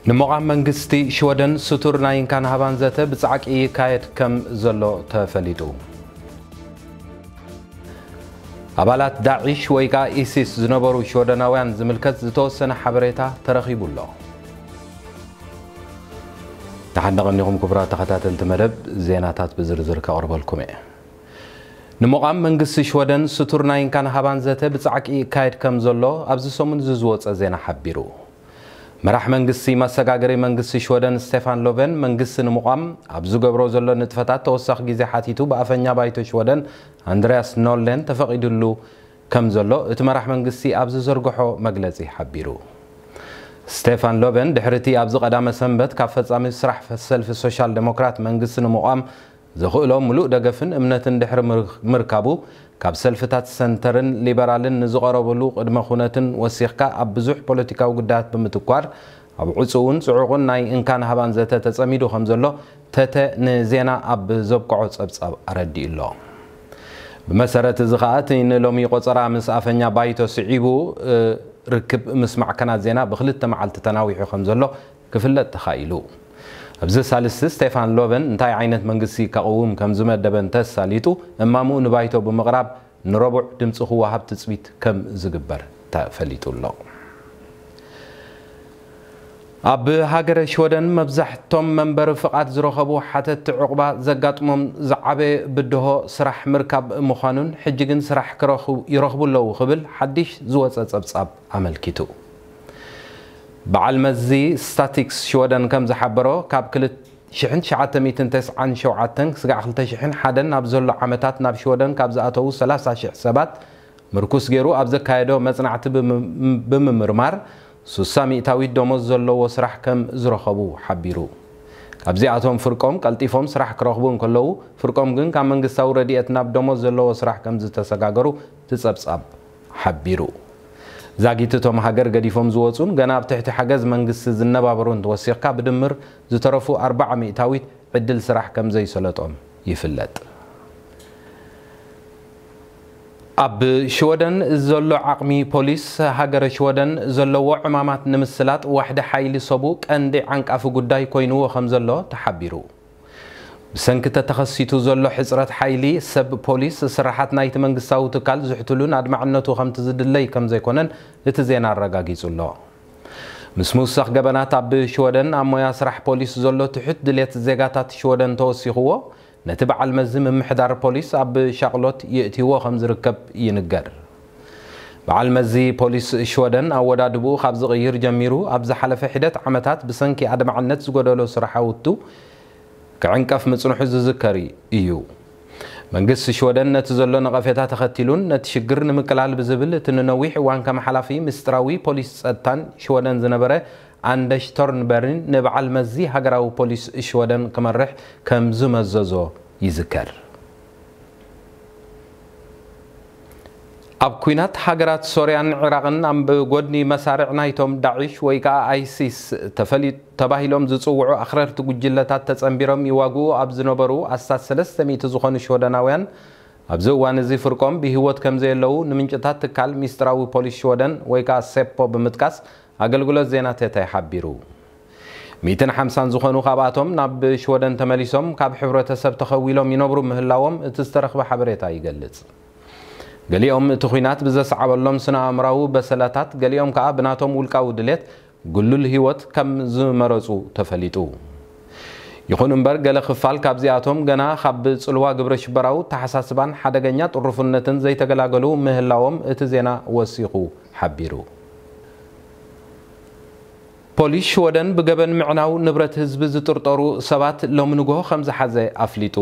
ንሞቓም መንግስቲ ሽወደን ስቱር ናይ እንካን ሃባን ዘተ ብጻዕቂ ይካየድ ከም ዘሎ ተፈሊጡ። ኣባላት ዳዒሽ ወይ ከኣ ኢሲስ ዝነበሩ ሽወደናውያን ዝምልከት ዝተወሰነ ሓበሬታ ተረኺቡ ኣሎ። ደሓን ደቐኒኹም ክቡራት ተኸታተልቲ መደብ፣ ዜናታት ብዝርዝር ከቕርበልኩም እየ። ንሞቓም መንግስቲ ሽወደን ስቱር ናይ እንካን ሃባን ዘተ ብጻዕቂ ይካየድ ከም ዘሎ ኣብዚ ሰሙን እዚ ዝወጸ ዜና ሓቢሩ። መራሕ መንግስቲ መሰጋገሪ መንግስቲ ሽወደን ስቴፋን ሎቨን መንግስቲ ንምቋም ኣብ ዝገብሮ ዘሎ ንጥፈታት ተወሳኺ ግዜ ሓቲቱ ብኣፈኛ ባይቶ ሽወደን ኣንድሪያስ ኖርሌን ተፈቒዱሉ ከም ዘሎ እቲ መራሕ መንግስቲ ኣብ ዝዘርግሖ መግለጺ ሓቢሩ። ስቴፋን ሎቨን ድሕሪ እቲ ኣብዚ ቀዳመ ሰንበት ካብ ፈጻሚ ስራሕ ሰልፊ ሶሻል ዴሞክራት መንግስቲ ንምቋም ዘኽእሎ ምሉእ ደገፍን እምነትን ድሕሪ ምር-፣ ምርካቡ፣ ካብ ሰልፍታት ሰንተርን ሊበራልን ንዝቐረበሉ ቅድመ ኩነትን ወሲኽካ ኣብ ብዙሕ ፖለቲካዊ ጉዳያት ብምትኳር፣ ኣብ ዕጹውን ጽዑቕን ናይ እንካን ሃባን ዘተ ተጸሚዱ ከም ዘሎ ተተ ንዜና ኣብ ዘብቅዖ ጸብጻብ ኣረዲኡ ኣሎ። ብመሰረት እዚ ኸኣ እቲ ንሎሚ ቆጸራ ምስ ኣፈኛ ባይቶ ስዒቡ፣ እ፣ ርክብ ምስማዕ ከናት ዜና ብክልተ መዓልቲ ተናዊሑ ከም ዘሎ ክፍለጥ ተኻኢሉ። ኣብዚ ሳልስቲ ስቴፋን ሎቨን እንታይ ዓይነት መንግስቲ ከቕውም ከም ዝመደበ እንተሳሊጡ፣ እማምኡ ንባይቶ ብምቕራብ ንረቡዕ ድምጺ ክወሃብ ትጽቢት ከም ዝግበር ተፈሊጡ ኣሎ። ኣብ ሃገረ ሽወደን መብዛሕቶም መንበሪ ፍቓድ ዝረኸቡ ሓተትቲ ዕቑባ ዘጋጥሞም ዝዓበየ ብድሆ ስራሕ ምርካብ ምዃኑን ሕጂ ግን ስራሕ ክረኽቡ፣ ይረኽቡ ኣለዉ ክብል ሓድሽ ዝወጸ ጸብጻብ ኣመልኪቱ። በዓል መዚ ስታቲክስ ሽወደን ከም ዝሓበሮ፣ ካብ ክልተ ሽሕን ትሽዓተ ሚእትን ተስዓን ሸውዓተን ክሳዕ ክልተ ሽሕን ሓደን ኣብ ዘሎ ዓመታት ናብ ሽወደን ካብ ዝኣተዉ ሰላሳ ሽሕ ሰባት ምርኩስ ገይሩ ኣብ ዘካየዶ መጽናዕቲ ብም-፣ ብምምርማር፣ ሱሳ ሚእታዊት ደሞዝ ዘለዎ ስራሕ ከም ዝረኸቡ ሓቢሩ። ካብዚኣቶም ፍርቆም ቀልጢፎም ስራሕ ክረኽቡ እንከለዉ፣ ፍርቆም ግን ካብ መንግስታዊ ረድኤት ናብ ደሞዝ ዘለዎ ስራሕ ከም ዝተሰጋገሩ እቲ ጸብጻብ ሓቢሩ። ዛጊት እቶም ሃገር ገዲፎም ዝወጹን ገና ኣብ ትሕቲ ሓገዝ መንግስቲ ዝነባበሩን ተወሲኽካ ብድምር ዝተረፉ ኣርብዓ ሚእታዊት ዕድል ስራሕ ከም ዘይሰለጦም ይፍለጥ። ኣብ ሽወደን ዘሎ ዓቕሚ ፖሊስ ሃገረ ሽወደን ዘለዎ ዕማማት ንምስላጥ ዋሕዲ ሓይሊ ሰቡ ቀንዲ ዓንቃፊ ጉዳይ ኮይንዎ ከም ዘሎ ተሓቢሩ። ብሰንኪ ተተኸሲቱ ዘሎ ሕጽረት ሓይሊ ሰብ ፖሊስ ስራሓት ናይቲ መንግስታዊ ትካል ዝሕትሉን ኣድማዕነቱ ከምቲ ዝድለይ ከም ዘይኮነን እቲ ዜና ኣረጋጊጹ ኣሎ። ምስ ምውሳኽ ገበናት ኣብ ሽወደን ኣብ ሞያ ስራሕ ፖሊስ ዘሎ ትሑት ድሌት ዜጋታት ሽወደን ተወሲኽዎ፣ ነቲ በዓል መዚ ምምሕዳር ፖሊስ ኣብ ሻቕሎት የእትይዎ ከም ዝርከብ ይንገር። በዓል መዚ ፖሊስ ሽወደን ኣወዳድብኡ ካብ ዝቕይር ጀሚሩ ኣብ ዝሓለፈ ሒደት ዓመታት ብሰንኪ ኣድማዕነት ዝጎደሎ ስራሓውቱ ክዕንቀፍ ምጽንሑ ዝዝከር እዩ። መንግስቲ ሽወደን ነቲ ዘሎ ነቐፌታ ተኸቲሉን ነቲ ሽግር ንምቅላል ብዝብል እቲ ንነዊሕ እዋን ከም ሓላፊ ምስጢራዊ ፖሊስ ጸጥታን ሽወደን ዝነበረ ኣንደሽ ቶርንበርን ንበዓል መዚ ሃገራዊ ፖሊስ ሽወደን ክመርሕ ከም ዝመዘዞ ይዝከር። ኣብ ኲናት ሃገራት ሶርያን ዒራቕን ኣብ ጎድኒ መሳርዕ ናይቶም ዳዒሽ ወይ ከኣ ኣይሲስ ተፈሊ-፣ ተባሂሎም ዝጽውዑ ኣኽረርቲ ጉጅለታት ተጸንቢሮም ይዋግኡ ኣብ ዝነበሩ ኣስታት ሰለስተ ሚእቲ ዝኾኑ ሽወደናውያን ኣብዚ እዋን እዚ ፍርቆም ብህይወት ከም ዘየለዉ ንምንጭታት ትካል ሚስጥራዊ ፖሊስ ሽወደን ወይ ከኣ ሴፖ ብምጥቃስ ኣገልግሎት ዜና ቴታይ ሓቢሩ። ሚእትን ሓምሳን ዝኾኑ ካብኣቶም ናብ ሽወደን ተመሊሶም ካብ ሕብረተሰብ ተኸዊሎም ይነብሩ ምህላዎም እቲ ዝተረኽበ ሓበሬታ ይገልጽ። ገሊኦም እቲ ኲናት ብዘስዓበሎም ስነ-ኣእምራዊ በሰላታት፣ ገሊኦም ከኣ ብናቶም ውልቃዊ ድሌት ግሉል ህይወት ከም ዝመረጹ ተፈሊጡ። ይኹን እምበር፣ ገለ ክፋል ካብዚኣቶም ገና ካብ ጽልዋ ግብረ ሽበራዊ ተሓሳስባን ሓደገኛ ጥሩፍነትን ዘይተገላገሉ ምህላዎም እቲ ዜና ወሲኹ ሓቢሩ። ፖሊስ ሽወደን ብገበን ምዕናው ንብረት ህዝቢ ዝጥርጠሩ ሰባት ሎሚ ንግሆ ከም ዝሓዘ ኣፍሊጡ።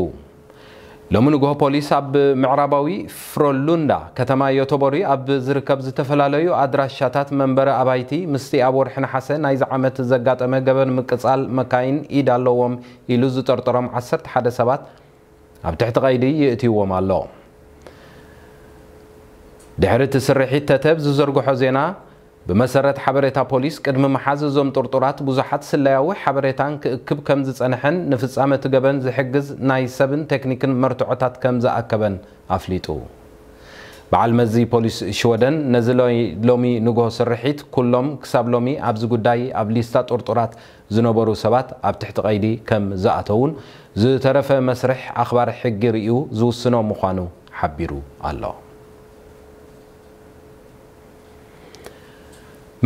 ሎሚ ንግሆ ፖሊስ ኣብ ምዕራባዊ ፍሮሉንዳ ከተማ ዮቶቦሪ ኣብ ዝርከብ ዝተፈላለዩ ኣድራሻታት መንበሪ ኣባይቲ ምስቲ ኣብ ወርሒ ነሓሰ ናይዚ ዓመት ዘጋጠመ ገበን ምቅጻል መካይን ኢድ ኣለዎም ኢሉ ዝጠርጠሮም ዓሰርተ ሓደ ሰባት ኣብ ትሕቲ ቀይዲ የእትይዎም ኣሎ። ድሕሪ እቲ ስርሒት ተተ ብዝዘርግሖ ዜና፣ ብመሰረት ሓበሬታ ፖሊስ፣ ቅድሚ ምሓዝ እዞም ጥርጡራት ብዙሓት ስለያዊ ሓበሬታን ክእክብ ከም ዝጸንሐን ንፍጻመ እቲ ገበን ዝሕግዝ ናይ ሰብን ቴክኒክን መርትዖታት ከም ዝኣከበን ኣፍሊጡ። በዓል መዚ ፖሊስ ሽወደን ነዚ ሎይ-፣ ሎሚ ንግሆ ስርሒት ኩሎም ክሳብ ሎሚ ኣብዚ ጉዳይ ኣብ ሊስታ ጥርጡራት ዝነበሩ ሰባት ኣብ ትሕቲ ቀይዲ ከም ዝኣተዉን ዝተረፈ መስርሕ ኣኽባሪ ሕጊ ርእዩ ዝውስኖ ምዃኑ ሓቢሩ ኣሎ።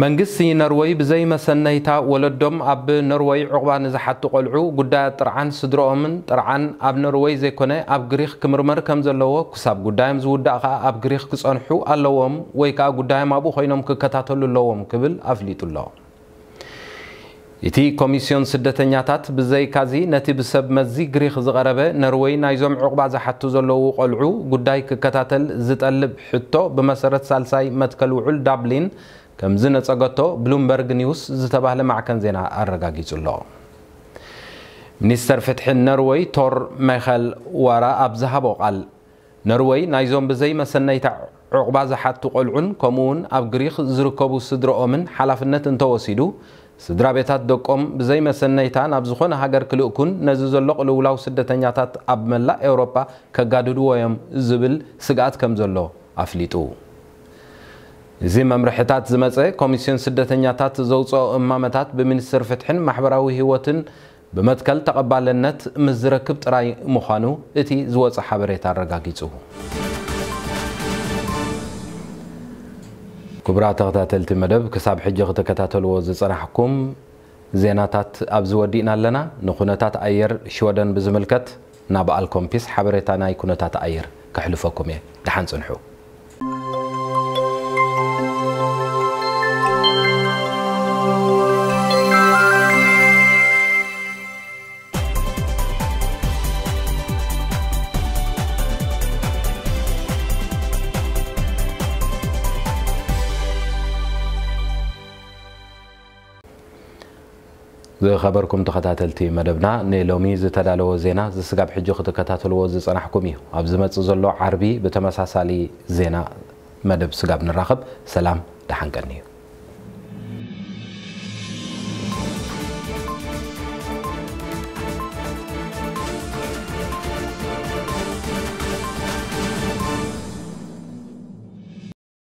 መንግስቲ ነርወይ ብዘይ መሰነይታ ወለዶም ኣብ ነርወይ ዑቕባ ንዝሓቱ ቆልዑ ጉዳያት ጥርዓን ስድርኦምን ጥርዓን ኣብ ነርወይ ዘይኮነ ኣብ ግሪኽ ክምርመር ከም ዘለዎ ክሳብ ጉዳዮም ዝውዳእ ከኣ ኣብ ግሪኽ ክጸንሑ ኣለዎም ወይ ከኣ ጉዳዮም ኣብኡ ኮይኖም ክከታተሉ ኣለዎም ክብል ኣፍሊጡ ኣሎ። እቲ ኮሚስዮን ስደተኛታት ብዘይካዚ ነቲ ብሰብ መዚ ግሪኽ ዝቐረበ ነርወይ ናይዞም ዑቕባ ዝሓቱ ዘለዉ ቆልዑ ጉዳይ ክከታተል ዝጠልብ ሕቶ ብመሰረት ሳልሳይ መትከል ውዑል ዳብሊን ከም ዝነጸገቶ ብሉምበርግ ኒውስ ዝተባህለ ማዕከን ዜና ኣረጋጊጹ ኣሎ። ሚኒስተር ፍትሒ ነርወይ ቶር ማይኸል ዋራ ኣብ ዝሃቦ ቃል፣ ነርወይ ናይዞም ብዘይ መሰነይታ ዑቕባ ዝሓቱ ቆልዑን ከምኡውን ኣብ ግሪኽ ዝርከቡ ስድረኦምን ሓላፍነት እንተወሲዱ፣ ስድራ ቤታት ደቆም ብዘይ መሰነይታ ናብ ዝኾነ ሃገር ክልእኩን ነዚ ዘሎ ቅልውላው ስደተኛታት ኣብ መላእ ኤውሮጳ ከጋድድዎ እዮም ዝብል ስግኣት ከም ዘሎ ኣፍሊጡ። እዚ መምርሕታት ዝመጸ ኮሚስዮን ስደተኛታት ዘውጽኦ እማመታት ብሚኒስትር ፍትሕን ማሕበራዊ ህይወትን ብመትከል ተቐባልነት ምስ ዝረክብ ጥራይ ምዃኑ እቲ ዝወጸ ሓበሬታ ኣረጋጊጹ። ክቡራት ተኸታተልቲ መደብ፣ ክሳብ ሕጂ ክትከታተልዎ ዝጸናሕኩም ዜናታት ኣብዚ ወዲእና ኣለና። ንኩነታት ኣየር ሽወደን ብዝምልከት ናብ ኣልኮምፒስ ሓበሬታ ናይ ኩነታት ኣየር ከሕልፈኩም እየ። ደሓን ጽንሑ። ዝኸበርኩም ተኸታተልቲ መደብና፣ ንሎሚ ዝተዳለወ ዜና ዝስጋብ ሕጂ ክትከታተልዎ ዝጸናሕኩም እዩ። ኣብ ዝመጽእ ዘሎ ዓርቢ ብተመሳሳሊ ዜና መደብ ስጋብ ንራኸብ። ሰላም፣ ደሓን ቀንዩ።